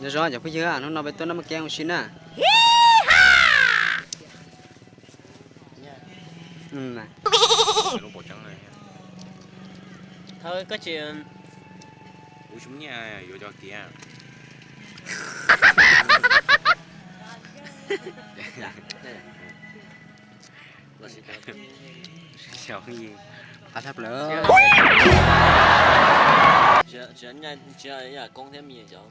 Nyob zoo cov phooj ywg, hnub no peb tuaj noj mov kev ua si na. Thawj koj tsis, kuv tsis muaj nyiaj yuav cov tiav. Xyov, qab tshaj plaws. Tsis, tsis yam koob thiab me cov.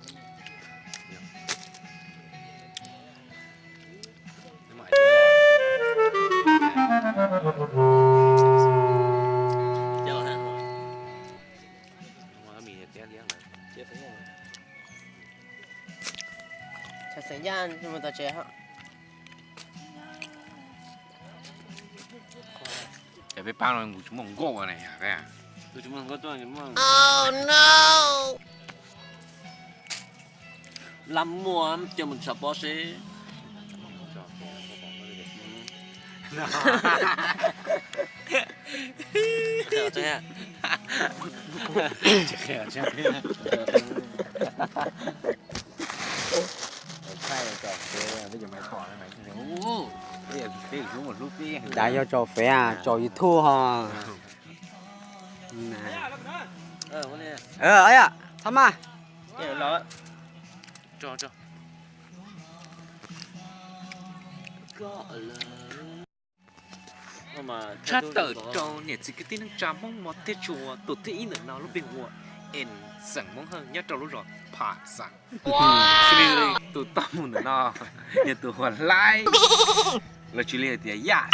Xeem Yaj mus tom tsev. Ces peb pab no kuv tsis muaj nkauj ne. Lab muaj ces mus nrhiav pov seb. Cas yog tso Fev, tso YouTube ho. Thov mas. Tshaj tawm rau niam txiv kwv tij neej tsa Hmoob mos thiab tshua, tus thib ib ntawm no lub npe hu ua Ees xeem Hmoob Hawj nyob rau lub zos Pham Xeem. Xws li tus toj mus ntawm no, yog tus hu ua Hlaib, los tsis li hais tias Yaj,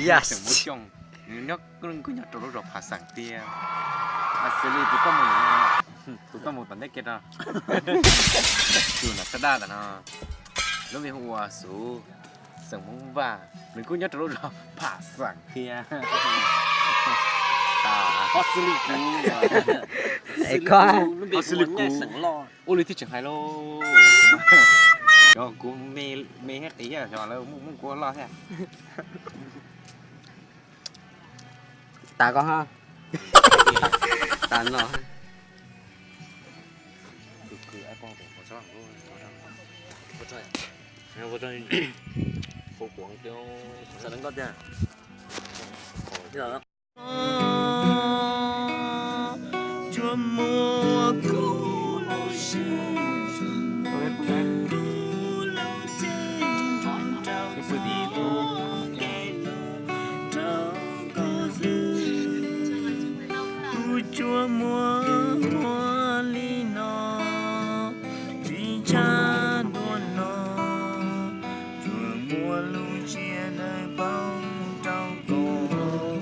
Yaj xeem Hmoob Xyooj, nws nyob, nws kuj nyob rau lub zos Pham Xeem tiag. Xws li tus toj mus ntawm no, tus toj mus tom ntej kiag no, tus nram sab daj ntawm no, lub npe hu ua Xuv, xeem Hmoob Vaj, nws kuj nyob rau lub zos Pham Xeem thiab. Xws li kuv, xws li kuv, ua li thiaj tseem hais lauj. Yog kuv me, me thiab qiv, yog lawv muaj kuv loj thiab. Tas koj ha. Tas no. Kuv tsuas muaj muaj li no, tsis ntshai dua no, tsuas muaj lub ntsiab dawb paug rau koj.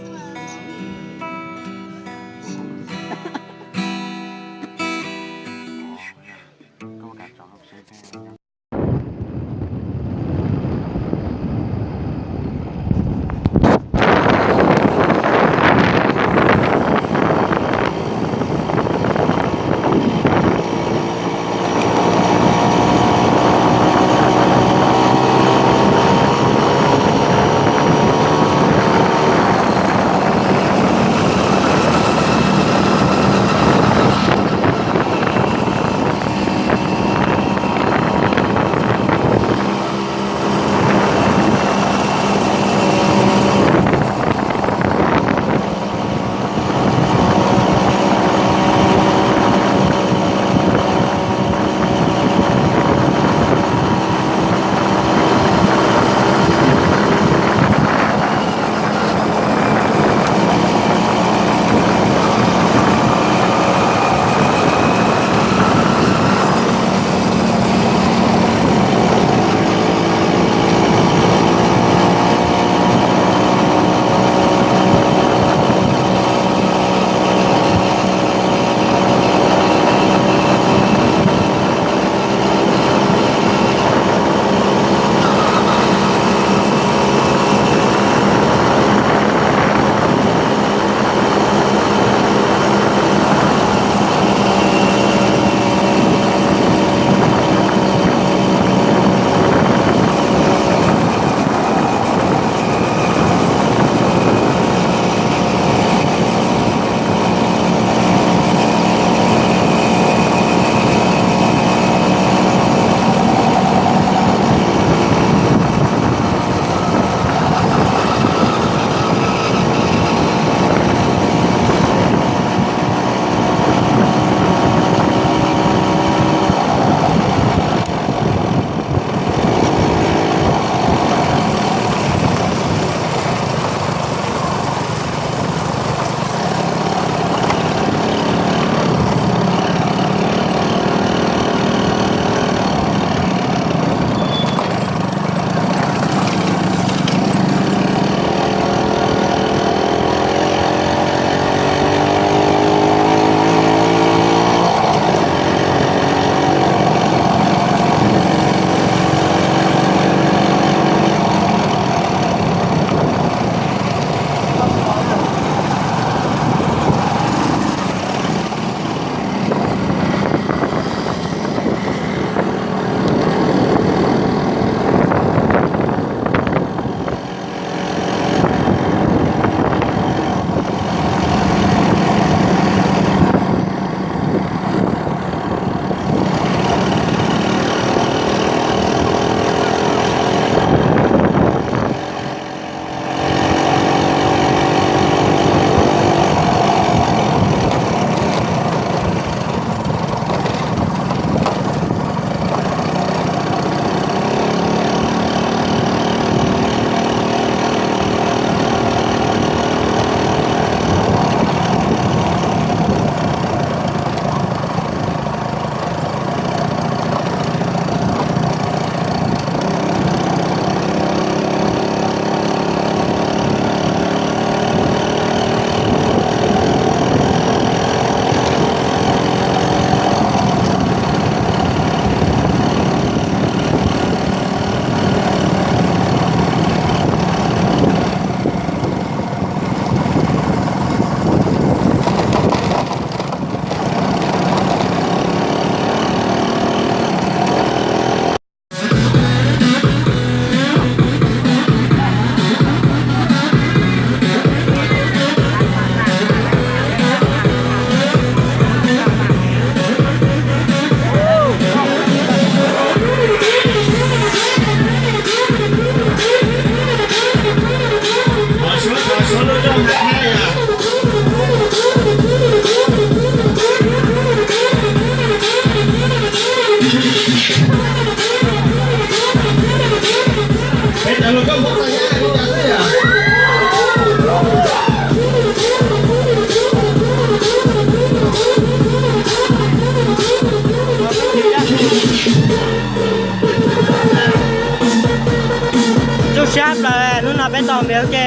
Sab plaws, hnub no peb tau npias ua ke.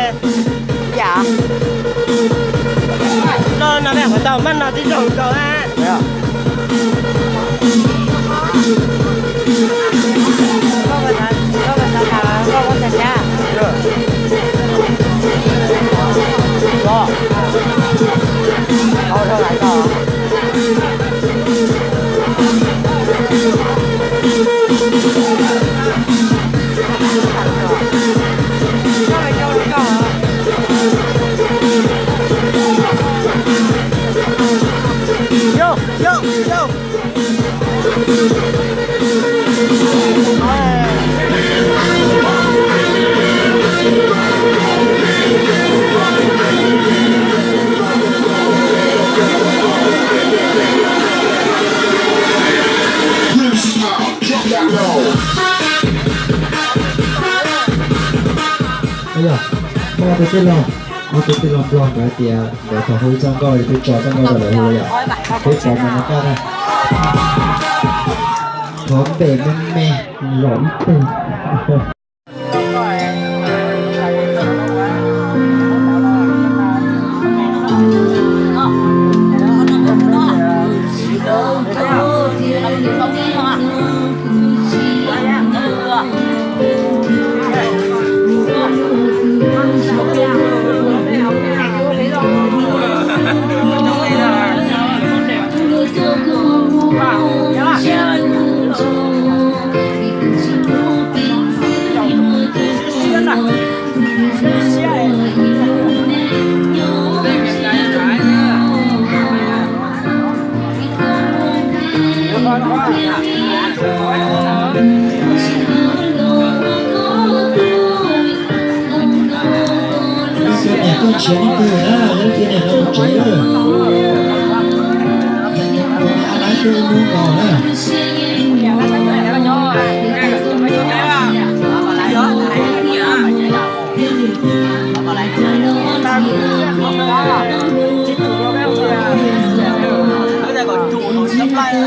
Yam no peb qhov tau maj no tib zoo nkaus na. Yo, yo, yo. Yog, muaj tus tij laug, muaj tus tij laug Nplog nkawd hais tias nkawd thov hu ib txoj nkauj, peb tso txoj nkauj rau lawv hu yom. Peb tso mus no kaj na. Thov npem me me zom ib teg. Tus niam tuaj nrhiav leej twg na, leej twg niam no mus tsev lawm. Tus niam lawv tuaj mus no na.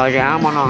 Lom zem hmo no.